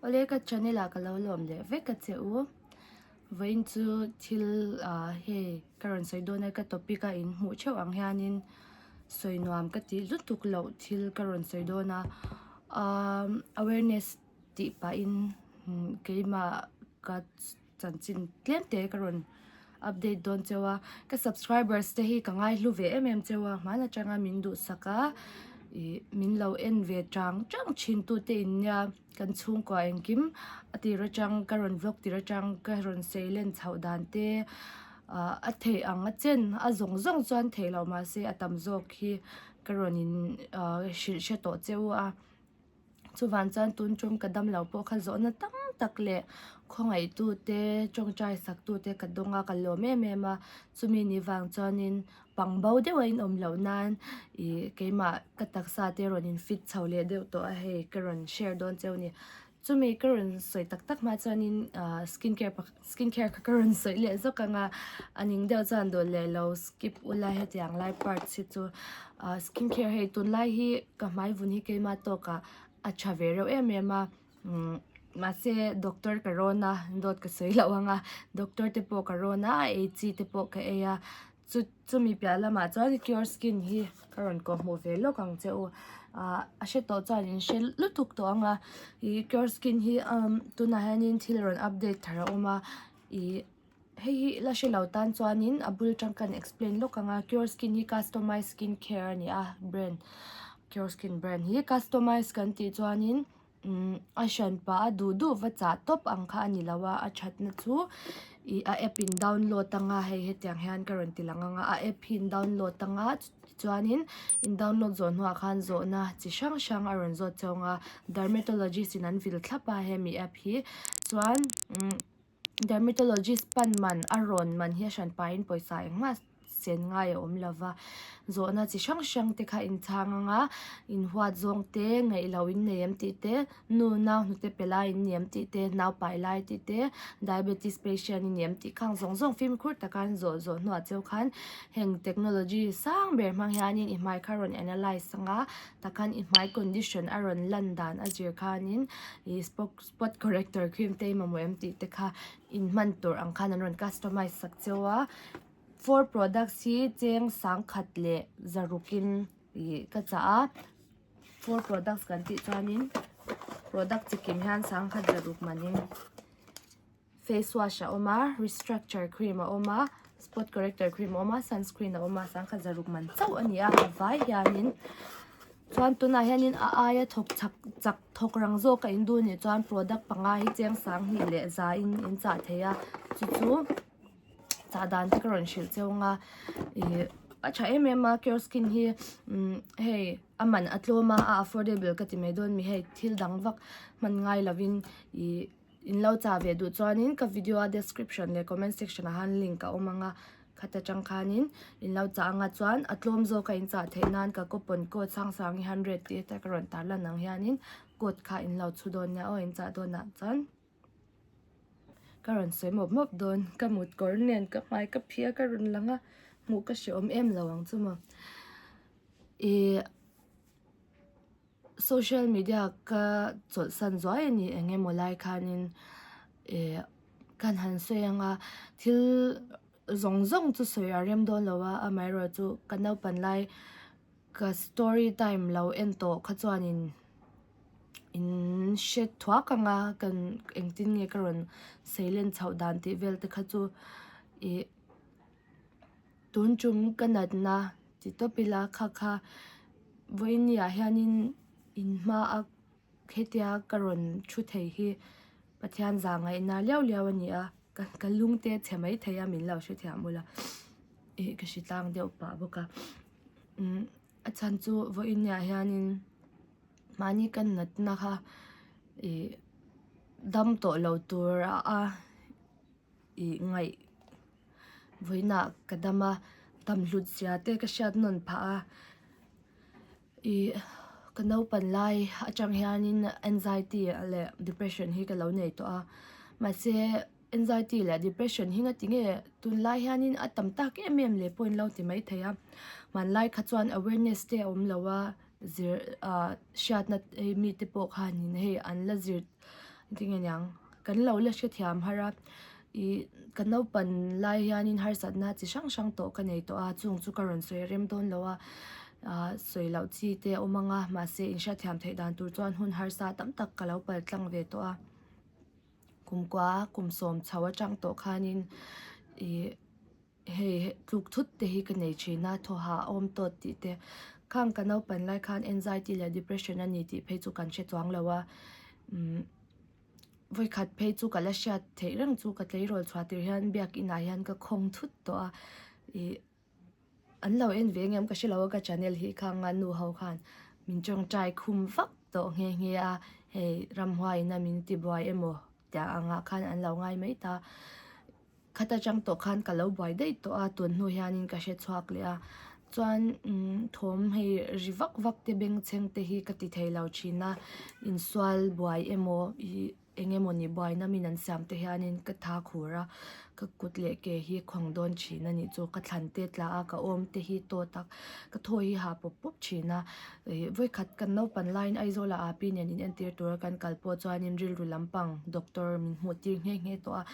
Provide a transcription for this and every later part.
Awle ka channel ah ka lo lawm leh vek a che u. Vawiin chu thil ah hei ka rawn sawi dawn a ka topic a in hmuh theuh ang hianin sawi nuam ka tih lutuk loh thil ka rawn sawi dawn a umm awareness tih pahin keimah ka chanchin tlem te ka rawn update dawn cheu a ka subscribers te hi ka ngaihlu ve em em cheu a hman atanga min duhsak a ih min lo en ve chang chang thin tu te in nia kan chhungkua engkim a tir atang ka rawn vlog tir atang ka rawn sei len chhoh dan te ah a theih ang a chen a zawng zawng chuan theih loh mahse a tam zawk hi ka rawn in ah hrilh hre tawh cheu a. Chuvan chuan tun tum ka dam lo pawh kha zawhna tam tak leh khawngaihtu te tawngtai sak tu te ka dawng a ka lawm em em a chumi ni vang chuanin pang bo deuh a inawm loh nan ih keimah ka taksa te rawn in fit chho leh deuh tawh a hei ka rawn share dawn cheu a ni chumi ka rawn sawi tak tak hma chuanin ah skin care pakhat skin care kha ka rawn sawi leh zawk ang a a ning deuh chuan dawt leh lo skip ula hetiang lai parts hi chu ah skin care hei tunlai hi ka hmai vun hi keima tawkah a tha ve reuh em em a umm mahse doctor ka rawn a dawt ka sawi loh ang a doctor te pawh ka rawn a a ei chi te pawh ka ei a chu chumi piah lamah chuan cure skin hi ka rawn kawhhmuh ve lawk ang che u ah a hre tawh chuan in hre lutuk tawh ang a ih cure skin hi umm tunah hianin thil rawn update thar a awm a ih hei hi la hre lo tan chuanin a bul atang khan explain lawk ang a cure skin hi customize skin care a ni a brand cure skin brand hi customize kan tih chuanin. Umm a hran pah a duh duh va chah tawp ang kha a ni lo a a thatna chu ih a app in download anga hei hetiang hian ka rawn ti lang ang a a app hi in download anga tichuanin in download zawh hnuah khan zawhna chi hrang hrang a rawn zawt cheu ang a dermatologist in an vil thlap a hemi app hi chuan umm. Dermatologist pan man a rawn man hi a hran pahin pawisa engmah sen ngai a awm lova, zawhna chi hrang hrang te kha inchhang anga inhuat zawng te ngaih loh in nei em tih te, nu nau hnute pe lai in ni em tih te, nau pai lai tih te, diabetes patient i ni em tih khang zawng zawng fimkhur taka an zawh zawh hnuah cheu khan heng technology sang ber hmang hianin i hmai kha rawn analyse anga takhan i hmai condition a rawn lan dan a zir khanin ih spot corrector cream te i mamawh em tih te kha in hman tur ang khan an rawn customize sak cheu a four products hi cheng sangkhat leh zaruk in ih ka chah a four products kan tih chuanin product chikim hian sangkhat zaruk manin. Face wash a awm a, restructure cream a awm a, spot corrector cream a awm a, sunscreen a awm a, sangkhat zaruk man chauh a ni a, a vai hianin chuan tunah hianin a aia thawk chak chak thawk rang zawk a in duh anih chuan product panga hi cheng sanghnih leh za in in chah thei a chu chu chah dan te ka rawn hrilh cheu ang a ih a tha em em a cure skin hi umm hei a man a tlawm a a affordable ka ti mai dawn mi hei thil dang vak hman ngai lovin ih. In lo chah ve duh chuanin ka video a description leh comment section ah khan link a awm ang a, khata tang khanin in lo chah anga chuan a tlawm zawk a in chah theih nan ka coupon code Sangsangi hundred tih heta ka rawn tar lan ang hianin code kha in lo chhu dawn nia aw in chah dawn ah chuan ka rawn sawi mawp mawp dawn ka mut kawr nen ka hmai ka phih a ka rawn lang a hmuh ka hre awm em lo ang chu maw ih. Social media ka chawlhsan zuai a ni eng emaw lai khanin ih kan han sawi ang a thil zawng zawng chu sawi a rem dawn lo a amaherawhchu ka naupan lai ka story time lo en tawh kha chuanin in hre thuak ang a kan engtin nge ka rawn sei len chhoh dan tih vel te kha chu ih. Tun tum ka natna ti tawp ila kha kha vawiin ah hianin in hma a hetia ka rawn thu thei hi Pathian zah ngaihna liau liau a ni a ka ka lung te a chhe mai thei a min lo hrethiam ula ih ka hre tlang deuh pah bawk a umm a chhan chu vawiin ah hianin mahni ka natna kha ih dam tawh lo tur a. Ih ngaih vawiinah ka dam a dam hlut zia te ka hriat nawn phah a ih ka naupan lai atang hianin anxiety leh depression hi ka lo nei tawh a mahse anxiety leh depression hi ngati nge tunlai hianin a tam tak em em leh pawh in lo ti maithei a hmanlai kha chuan awareness te a awm lo a zir ah hriatna mite pawh khanin hei an la zir. Engtin nge niang? Kan lo la hrethiam har a, ih ka naupan lai hianin harsatna chi hrang hrang tawh ka nei tawh a, chung chu ka rawn sawi rem dawn lo a, ah sawi loh chi te a awm ang a, mahse inhriatthiam theih dan tur chuan hun harsa tam tak ka lo pal tlang ve tawh a. Kumkua kum sawm chho atang tawh khanin ih hei tluk thut te hi ka nei thin a, thaw hah a awm tawt tih te. Khang ka naupan lai khan anxiety leh depression a ni tih phei chu kan hre chuang lo a, umm vawikhat phei chu ka la hriat theih reng chu ka tleirawl chhuah tir hian biakinah hian ka khawng thut tawh a ih an lo en ve ngem ka hre lo a ka channel hi khang a nu ho khan min tawngtai khum vak tawh nghe nghe a hei ramhuaiin a min tibuai emaw tiang angah khan an lo ngai mai ta. Khat atang tawh khan ka lo buai daih tawh a, tun hnu hianin ka hre chhuak leh a. Chuan umm thawm hei ri vak vak te bengchheng te hi ka ti thei lo thin a, insual buai emaw ih eng emaw ni buaina min an siam te hianin ka tha khur a, ka kut leh ke hi khawng dawn thin a nih chu. Ka thlan te tla a, ka awm te hi tawt a, ka thaw hi ha pawp pawp thin a. Ih vawikhat kan naupan laiin Aizawl ah pi nen in entir tura kan kal pawh chuanin rilru lampang doctor min hmuh tir nghe nghe tawh a.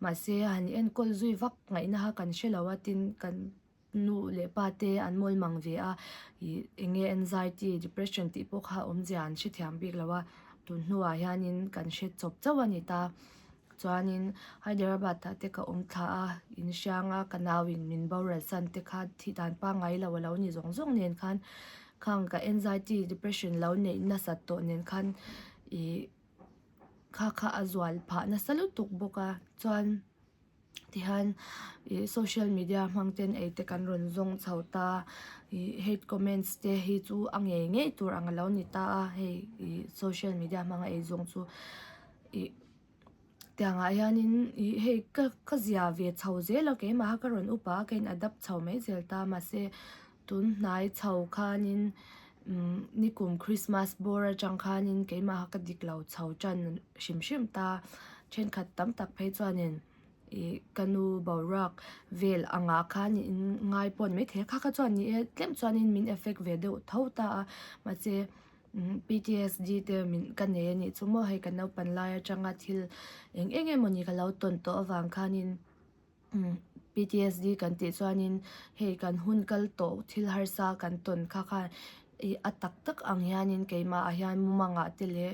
Mahse han enkawl zui vak ngaihna kha kan hre lo a tin kan nu leh pa te an mawl mang ve a ih eng nge anxiety depression tih pawh kha awmzia an hrethiam bik lo a tun hnuah hianin kan hre chawp chauh a ni ta chuanin Hyderabad ah te ka awm thla a in hriang a ka nau in min boral san te kha thih dan pangngai lo a lo ni zawng zawng nen khan khang ka anxiety depression lo neih nasat tawh nen khan ih. Kha kha a zual phah nasa lutuk bawk a chuan tihian ih social media hmang ten ei te kan rawn zawng chho ta ih hate comments te hi chu a ngei ngei tur ang alo ni ta a hei ih social media hmanga ei zawng chu ih tiang ah hianin ih hei ka ka zia ve chho zel a keimah kha ka rawn upa a ka in adapt chho mai zel ta mahse. Tun hnai chho khanin umm nikum Christmas bawr atang khanin keimah ka dik lo chho tan hrim hrim ta. Thenkhat tam tak phei chuanin ih ka nu boruak vel angah khan in ngai pawh a ni maithei a. Kha kha chuan ni e tlem chuanin min effect ve deuh tho ta a mahse umm P_T_S_D te min ka nei a nih chu maw hei ka naupan lai atanga thil eng eng emawni ka lo tawn tawh avang khanin. PTSD kan tih chuanin hei kan hun kal tawh thil harsa kan tawn kha khan ih a tak tak ang hianin keimah ah hian mumangah te leh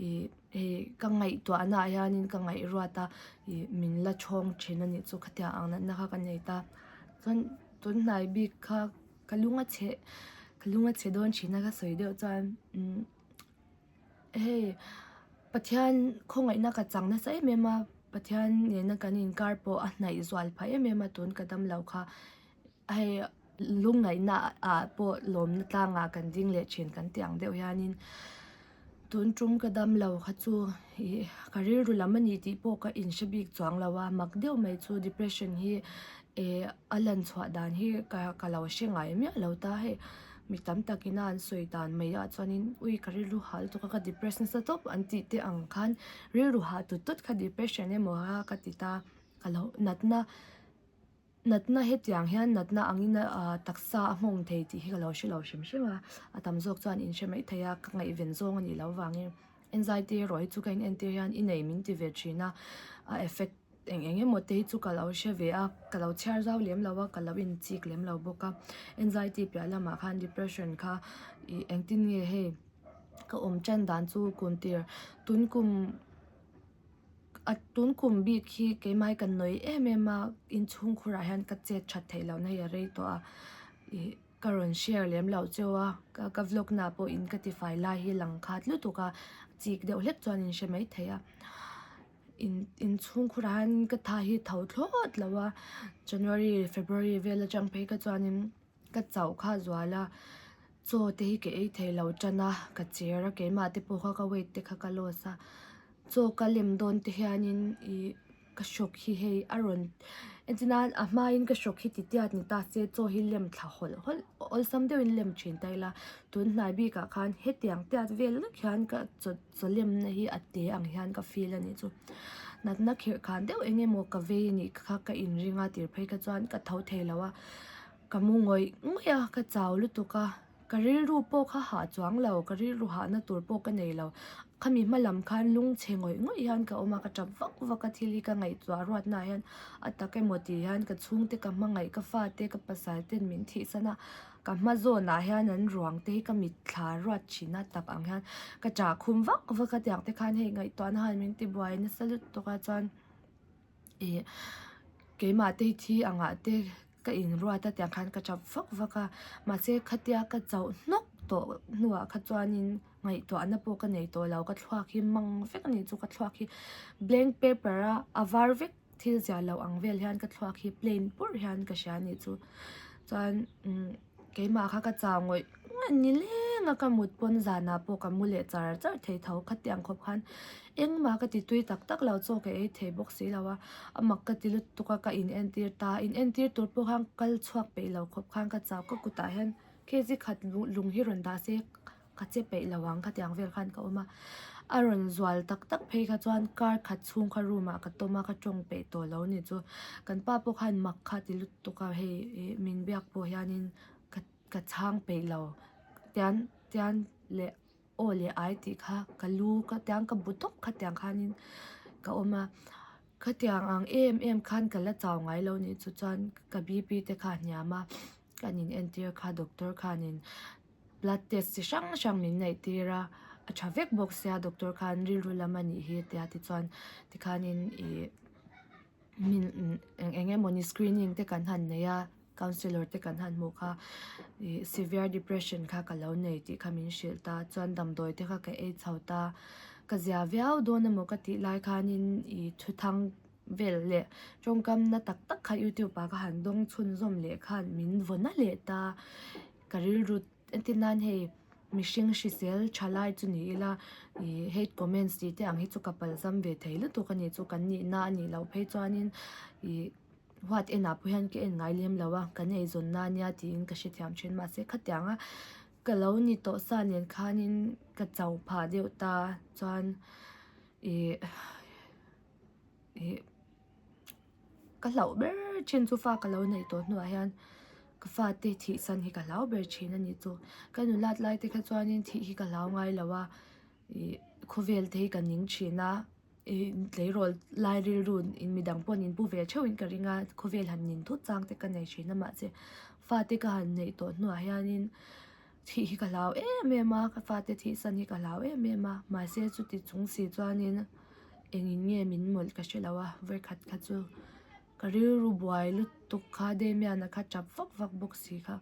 ih hei ka ngaihtuahna ah hianin ka ngaihruat a ih min la chhawng thin a nih chu khatiang ang natna kha ka nei ta chuan tun hnai bik kha ka lung a chhe ka lung a chhe dawn thin a ka sawi deuh chuan umm. Hei Pathian khawngaihna ka chang nasa em em a Pathian nena kan inkar pawh a hnaih zual phah em em a tun ka dam lo kha hei lungngaihna ah pawh lawmna tlangah kan ding leh thin kan tih ang deuh hianin tun tum ka dam lo kha chu ih ka rilru lam a ni tih pawh ka inhre bik chuang lo a mak deuh mai chu depression hi eh a lan chhuah dan hi ka ka lo hre ngai miah lo ta hei. Mi tam takin a an sawi dan mai ah chuanin ui ka rilru hah lutuk a ka depress nasa tawp an tih te ang khan rilru hah tut tut kha depression emaw a ka ti ta ka lo natna natna hetiang hian natna angin ah taksa a nghawng thei tih hi ka lo hre lo hrim hrim a a tam zawk chuan in hre mai thei a ka ngaihven zawng a nih loh avangin anxiety erawh hi chu ka in entir hian i nei min ti ve thin a a effect Eng eng emaw te hi chu ka lo hre ve a, ka lo chhiar zau lem lo a, ka lo inchik lem lo bawk a. Anxiety piah lamah khan depression kha ih engtin nge hei ka awm tan dan chu kum tir tun kum a tun kum bik hi keimah hi ka nawi em em a, inchhungkhurah hian ka chet that theih lohna hi a rei tawh a ih ka rawn share lem loh cheu a, ka vlog na pawh in ka tifai lai hi lang khat lutuk a, chik deuh hlek chuan in hre maithei a. In inchhungkhurah hian ka tha hi tho thlawt lo a January February vel atang phei kha chuanin ka chauh kha a zual a chaw te hi ka ei thei lo tan a ka cher a keimah te pawh kha ka weight te kha ka loss a chaw ka lem dawn te hianin ih ka hrawk hi hei a rawn entirnan a hmain ka hrawk hi ti tiat ni ta se chaw hi lem thla hawlh hawlh awlsam deuhin lem thin ta ila tun hnai bikah khan hetiang tiat vel vek hian ka chaw Chawlemna hi a te ang hian ka feel a nih chu. Natna khirh khan deuh eng emaw ka vei a nih kha ka inring a tir phei kha chuan ka tho thei lo a, ka mu ngawih ngawih a, ka chau lutuk a, ka rilru pawh kha hah chuang lo, ka rilru hahna tur pawh ka nei lo. Khami hma lam khan lung chhe ngawih ngawih hian ka awm a, ka tap vak vak a, thil hi ka ngaihtuah ruatna ah hian a tak emaw tih hian ka chhungte ka hmangaih, ka fate ka pasal ten min thihsan a, ka hma zawnah hian an ruang te hi ka mitthla ruat thin a tak ang hian ka chah khum vak vak a tiang te khan hei ngaihtuahna han min ti buai nasa lutuk a chuan ih keimah te hi thi angah te ka inruat a tiang khan ka tap vak vak a mahse khatia ka chauh hnawk tawh hnuah kha chuanin ngaihtuahna pawh ka nei tawh lo ka thluak hi mang vek a ni chu ka thluak hi blank paper a a var vek thil ziah loh ang vel hian ka thluak hi plain purh hian ka hria a nih chu chuan umm keimah kha ka chau ngawih ngawih ni leng a ka mut pawn zanah pawh ka mu leh char char thei tho khatiang khawp khan engmah ka ti tui tak tak lo chaw ka ei thei bawk si lo a a mak ka ti lutuk a ka in entir ta in entir tur pawh khan kal chhuak peih lo khawp khan ka chau ka kutah hian kg khat lung hi rawn dah se ka che peih lo ang khatiang vel khan ka awm a a rawn zual tak tak phei kha chuan kar khat chhung kha room ah ka tawm a ka tawng peih tawh lo ni chu kan pa pawh khan mak kha ti lutuk a hei ih min biak pawh hianin ka ka chhang peih lo tian tian leh aw leh ai tih kha ka lu ka tiang ka bu tawp khatiang khanin ka awm a khatiang ang em em khan ka la chau ngai lo ni chu chuan ka B P te kha a hniam a kan in entir kha doctor khanin blood test chi hrang hrang min neih tir a a tha vek bawk sia doctor khan rilru lam a nih hi tia tichuan tikhanin ih min eng eng emawni screening te kan han nei a counsellor te kan han hmuh kha ih severe depression kha ka lo nei tih kha min hrilh ta chuan damdawi te kha ka ei chho ta ka zia viau dawn emaw ka tih lai khanin ih thuthang vel leh tawngkam na tak tak kha youtube ah ka han dawng chhunzawm leh khan min vaw na leh ta. Ka rilru entir nan hei mihring hrisel tha lai chu ni ila ih hate comments tih te ang hi chu ka palzam ve thei lutuk a ni chu kan nihna a nih loh phei chuanin ih huat enah pawh hian ka en ngai lem lo a kan eizawnna ania tiin ka hrethiam thin mahse khatianga ka lo ni tawh sa nen khanin ka cho phah deuh ta chuan ih ih. Ka hlauh ber thin chu fa ka lo neih tawh hnuah hian ka fate thih san hi ka hlau ber thin a ni chu. Ka nulat lai te kha chuanin thih hi ka hlau ngai lo a, ih khawvel te hi ka ning thin a, ih tleirawl lai rilru in midang pawh nin pu ve theuhin ka ring a, khawvel han nin thut chang te ka nei thin a mahse fate ka han neih tawh hnuah hianin thih hi ka hlau em em a, ka fate thih san hi ka hlau em em a, mahse chuti chung si chuanin. Engin nge min mawlh ka hre lo a, vawikhat kha chu ka rilru buai lutuk kha Damian-a kha tap vak vak bawk si kha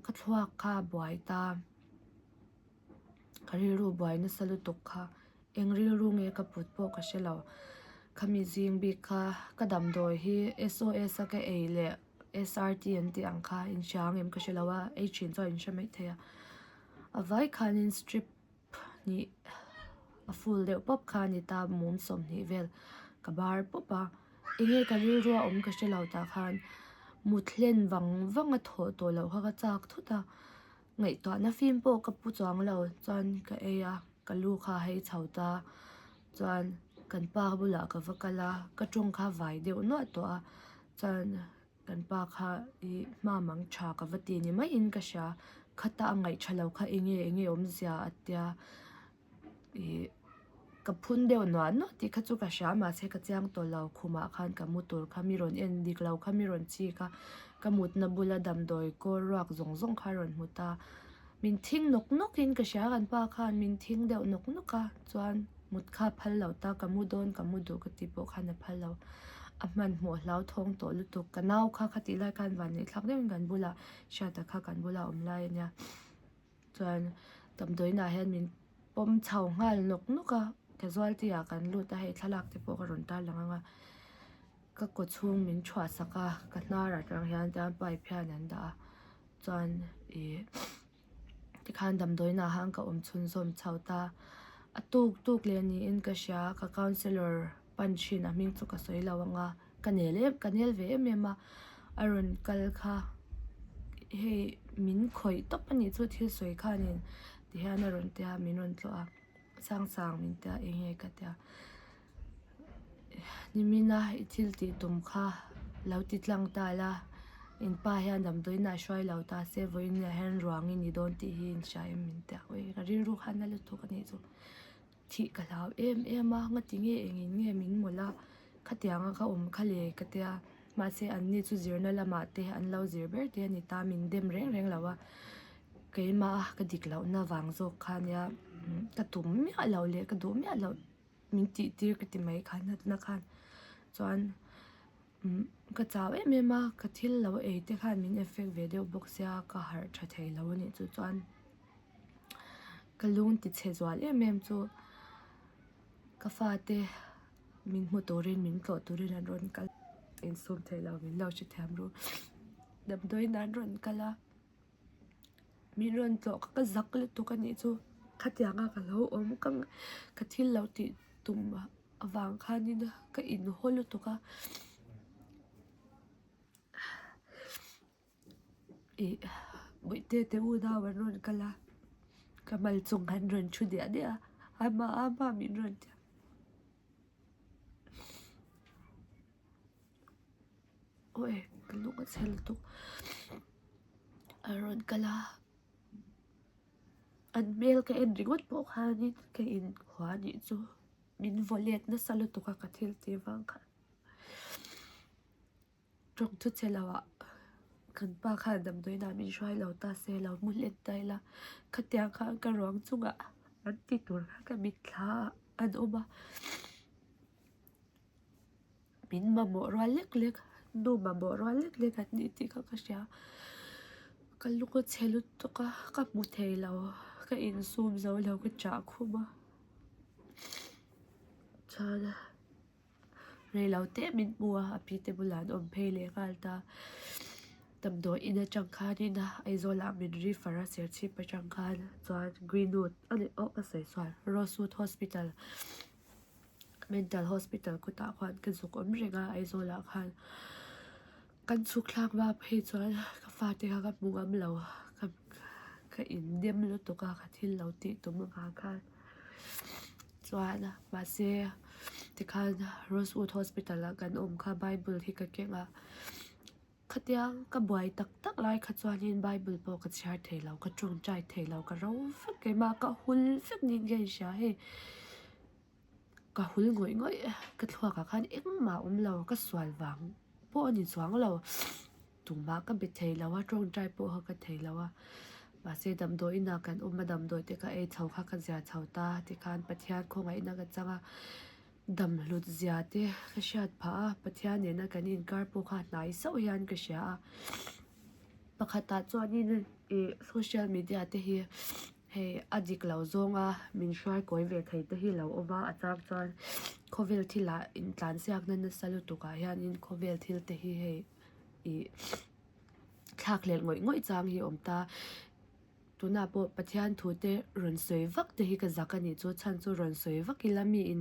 ka thluak kha a buai ta, ka rilru buai nasa lutuk kha eng rilru nge ka put pawh ka hre lo, khami zing bik kha ka damdawi hi S_O_S a ka ei leh S_R_T an tih ang kha inhria ang em ka hre lo a, ei thin chuan inhre maithei a, a vai khanin strip. Hnih a full deuh pawp kha a ni ta mum 20 vel ka bar pawp a enge ka rilru a awm ka hre lo tah khan mut hlen vang vang a thawh tawh loh kha ka chak thut a ngaihtuahna fim pawh ka pu chuang lo chuan ka ei a ka lu kha a hei chho ta chuan kan pa bulah ka va kal a ka tawng kha vai deuh nuah tawh a chuan. Kan pa kha i hma mang tha ka va ti ni maiin ka hria, khata a ngaih tha lo kha enge enge awmzia a tia ih ka phun deuh nuah nuah tih kha chu ka hria mahse ka chiang tawh lo khumah khan ka mu tur kha mi rawn en dik lo kha mi rawn chik a ka mutna bula damdawi kawl ruak zawng zawng kha a rawn hmu ta min thing nawk nawk in ka hria kan pa khan min thing deuh nawk nawk a chuan. Mut kha a phal lo ta, ka mu dawn, ka mu duh ka tih pawh khan a phal lo. A hmanhmawh hlauthawng tawh lutuk. Ka nau kha khatih lai khan vanneih thlak deuhin kan bulah Hriata kha kan bula awm lai a nia. Chuan damdawiinah hian min pawm chho nghal nawk nawk a, casualty ah kan lut a, hei thlalak te pawh ka rawn tarlang ang a. Ka kaw chhung min thuah sak a, ka hnar atang hian tiang pipe hian an dah a, chuan ih. Tikhan damdawiinah khan ka awm chhunzawm chho ta. A tuk tuk leh niin ka hria, ka counsellor pan thin a hming chu ka sawi lo ang a, ka nel em ka nel ve em em a, a rawn kal kha hei min khawih tawp a nih chu thil sawi khanin tihian a rawn tia min rawn tlawh a. Sang sang min tia eng nge ka tia nimina i thil tih tum kha lo ti tlang ta la in pa hian damdawiin ah hruai lo ta se vawiin ah hian ruang i ni dawn tih hi in hria em min tia ui ka rilru khan a lutuk a nih chu. Thih ka hlau em em a, ngati nge engin nge min mawlh a, khatianga ka awm kha le ka tia. Mahse anni chu zirna lamah te an lo zir ber te a ni ta, min dem reng reng lo a. Keimah ka dik lohna vang zawk kha nia ka tum miah loh leh ka duh miah loh min tih tir ka ti mai kha natna khan chuan ka chau em em a, ka thil lo ei te khan min effect ve deuh bawk sia ka harh tha thei lo a nih chu chuan ka lung ti chhe zual em em chu ka fate min hmu turin min tlawh turin an rawn kal insum thei lo min lo hrethiam ru damdawiin an rawn kal a. Min rawn tlawh ka zak lutuk a nih chu khatianga ka lo awm ka ka thil lo tih tum avang khanin ka inhaw lutuk a ih bawihte te unau an rawn kal a ka mal chung an rawn thu diah diah a ama ama min rawn ti a. Awi ka lung a chhe lutuk a rawn kal a an hmel ka en ringawt pawh khanin ka inhua a nih chu min vaw let nasa lutuk a ka thil tih vang khan tawng chu che lo ah kan pa khan damdawiin ah min hruai lo ta se lo mu hlen ta ila khatiang khan ka ruang chungah an ti tur kha ka mitthla ah an awm a. Min mamawh rual lek lek, nu mamawh rual lek lek an ni tih kha ka hria. Ka lung a chhe lutuk a, ka hmu thei lo, ka insum zo lo, ka chah khum a. Chuan rei lo te min hmu a, a pi te bulah an awm phei leh nghal ta. Damdawi in atang khanin Aizawl ah min refer a Serchhip atang khan chuan Greenwood a ni aw ka sawi sual Rosewood Hospital. Mental hospital kutah khuan ka zuk awm reng a Aizawl ah khan kan chhuk thlak hma phei chuan ka fate kha ka hmu ngam lo ka ka indem lutuk a ka thil lo tih tum avang khan chuan mahse tikhan Rosewood hospital ah kan awm kha bible hi ka keng a. Khatiang ka buai tak tak lai kha chuanin Bible pawh ka chhiar thei lo, ka tawngtai thei lo, ka ro vek keimah ka hul vek niin ka inhria hei. Ka hul ngawih ngawih ka thluakah khan engmah a awm lo, ka sual vang pawh a ni chuang lo. Tumah ka be thei lo a, tawngtai pawh kha ka thei lo a. Mahse damdawi inah kan awm a, damdawi te ka ei chho kha ka zia chho ta tikhan Pathian khawngaihna ka chang a. Dam hlut zia te ka hriat phah a, Pathian nena kan inkar pawh kha hnai sauh hian ka hria a. Pakhatah chuanin ih social media te hi hei a dik lo zawnga min hruai kawi ve thei te hi lo awm a, a chang chuan khawvel thilah intlansiakna nasa lutukah hianin khawvel thil te hi hei ih thlakhlelh ngawih ngawih chang hi a awm ta. Tunah pawh Pathian thu te rawn sawi vak te hi ka zak a nih chu chhan chu rawn sawi vak ila mi in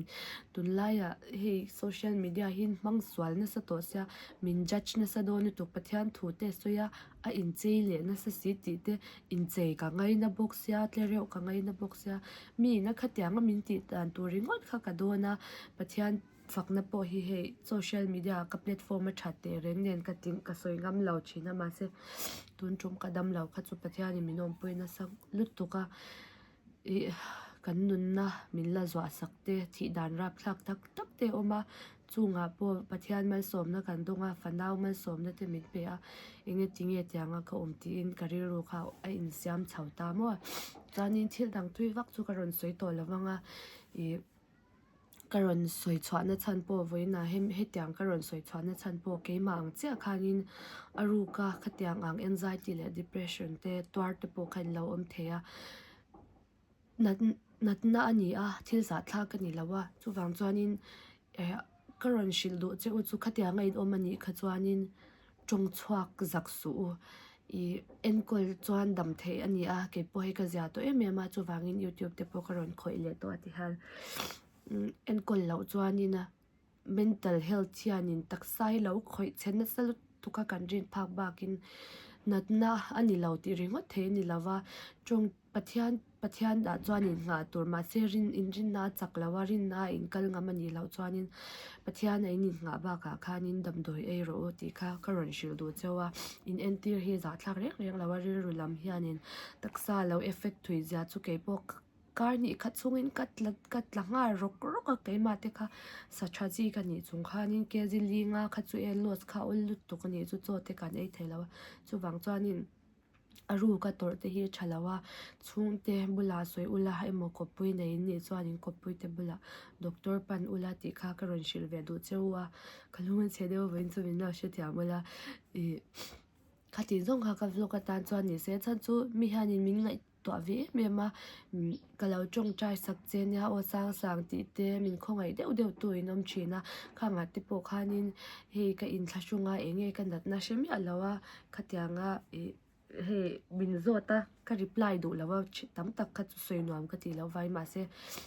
tunlaiah hei social media hi hmang sual nasa tawh sia min judge nasa dawn lutuk Pathian thu te sawi a a inchei leh nasa si tih te inchei ka ngaina bawk sia tlereuh ka ngaina bawk sia mi in a khatiang a min tih dan tur ringawt kha ka dawn a Pathian Fakna pawh hi hei social media ka platform a that teh reng nen ka tih ka sawi ngam lo thin a mahse tun tum ka dam lo kha chu Pathianin min awmpui nasa lutuk a ih kan nunna min la zuah sak te thih dan rapthlak tak tak te a awm a chungah pawh Pathian malsawmna kan dawng a fanau malsawmna te min pe a enge tinge tianga ka awm tiin ka rilru kha a insiam chho ta maw chuanin thil dang tui vak chu ka rawn sawi tawh lo vang a ih. Ka rawn sawi chhuahna chhan pawh vawiinah hetiang ka rawn sawi chhuahna chhan pawh keimah ang chiah khanin a ruka khatiang ang anxiety leh depression te tuar te pawh kha in lo awm thei a natna a ni a thil zahthlak a ni lo a chuvang chuanin eh ka rawn hrilh duh che u chu khatianga in awm a nih kha chuanin tawng chhuak zak suh u ih enkawl chuan dam theih a ni a keipawh hei ka zia tawh em em a chuvangin youtube te pawh ka rawn khawih leh tawh a ti hian enkawl loh chuanin a mental health hianin taksa hi lo khawih chhe nasa lutuk a kan rin phak bakin natna a ni lo tih ringawt thei a ni lova tawng Pathian Pathian ah chuan in nghah tur mahse rin inrinna a chak lo a rinna a inkal ngam a nih loh chuanin Pathian a in innghah bakah khanin damdawi ei rawh u tih kha ka rawn hrilh duh cheu a in entir hi zahthlak reng reng lo a rilru lam hianin taksa lo effect thui zia chu keipawh. Kar hnih khat chhungin ka tla ka tla nghal rawk rawk a keimah te kha sa tha chi ka nih chung khanin kg linga kha chu e loss kha awl lutuk a nih chu chaw te kan ei thei lo a chuvang chuanin a ru ka tawrh te hi a tha lo a chhungte bulah sawi ula emaw kawppui nei in nih chuanin kawppui te bulah doctor pan ula tih kha ka rawn hrilh ve duh cheu a ka lung a chhe deuh vawiin chu min lo hrethiam ula ih khatih zawng kha ka vlog atan chuan ni se chhan chu mi hianin min ngaih tuah ve em em a ka lo tawngtai sak che nia aw sang sang tih te min khawngaih deuh deuh tu in awm thin a khangah te pawh khanin hei ka inthlahrung a eng nge ka natna hre miah lo a khatianga ih hei min zawt a ka reply duh lo a tam tak kha chu sawi nuam ka tih loh vai mahse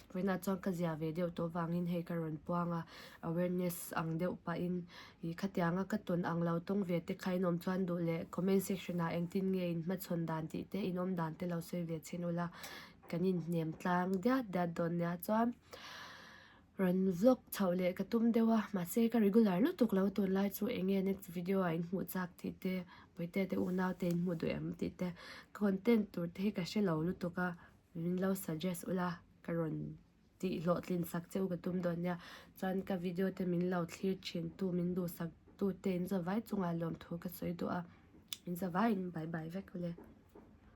vawiinah chuan ka zia ve deuh tawh vangin hei ka rawn puang a awareness ang deuh pahin Ih khatianga ka tawn ang lo tawng ve te kha in awm chuan duh leh comment section ah engtin nge in hmachhawn dan tih te in awm dan te lo sawi ve chhin ula kan inhnem tlang diat diat dawn nia chuan rawn vlog chhoh leh ka tum deuh a mahse ka regular lutuk lo tunlai chu eng nge next video ah in hmuh chak tih te Puite te unau te in hmuh duh em tih te content tur te hi ka hre lo lutuk a min lo suggest ula ka rawn. tih hlawhtlin sak che u ka tum dawn nia chuan ka video te min lo thlir thin tu min duhsak tu te in zavai chungah lawmthu ka sawi duh a in zavaiin bye bye vek ule.